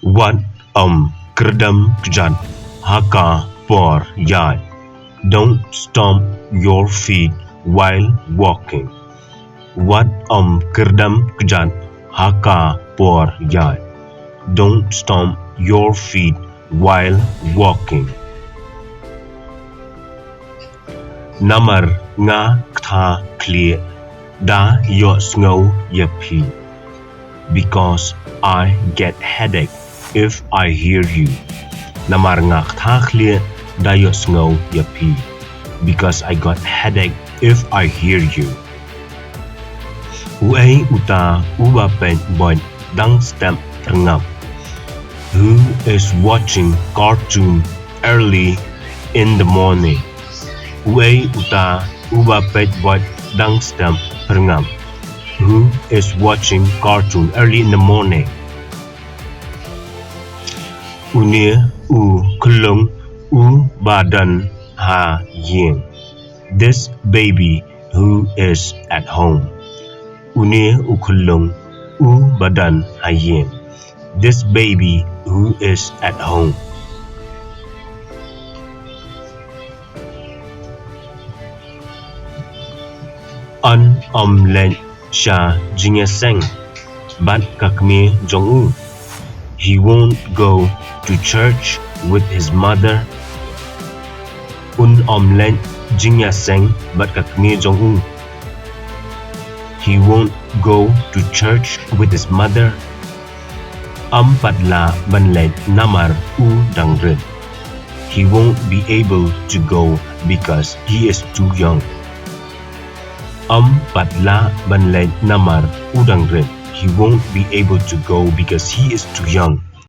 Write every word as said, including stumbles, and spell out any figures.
Wat ym kyrdem kjat ha ka por ïaid. Don't stomp your feet while walking. Wat ym kyrdem kjat ha ka por ïaid. Don't stomp your feet while walking. Namar nga ktha khlieh da ïohsngew ïa phi. Because I get headache if I hear you. Namar nga ktha khlieh da ïohsngew ïa phi. Because I got headache if I hear you. Uei uta uba peit boit dang step pyrngap? Who is watching cartoon early in the morning? Uei uta uba peit boit dang step pyrngap? Who is watching cartoon early in the morning? Une u khyllung uba don ha ïing. This baby who is at home. Une u khyllung uba don ha ïing. This baby who is at home. Un ym leit sha jingïaseng bad ka kmie jong u. He won't go to church with his mother. Un ym leit jingïaseng bad ka kmie jong u. He won't go to church with his mother. Ym pat lah ban leit namar u dang rit. He won't be able to go because he is too young. Ym pat lah ban leit namar u dang rit. He won't be able to go because he is too young.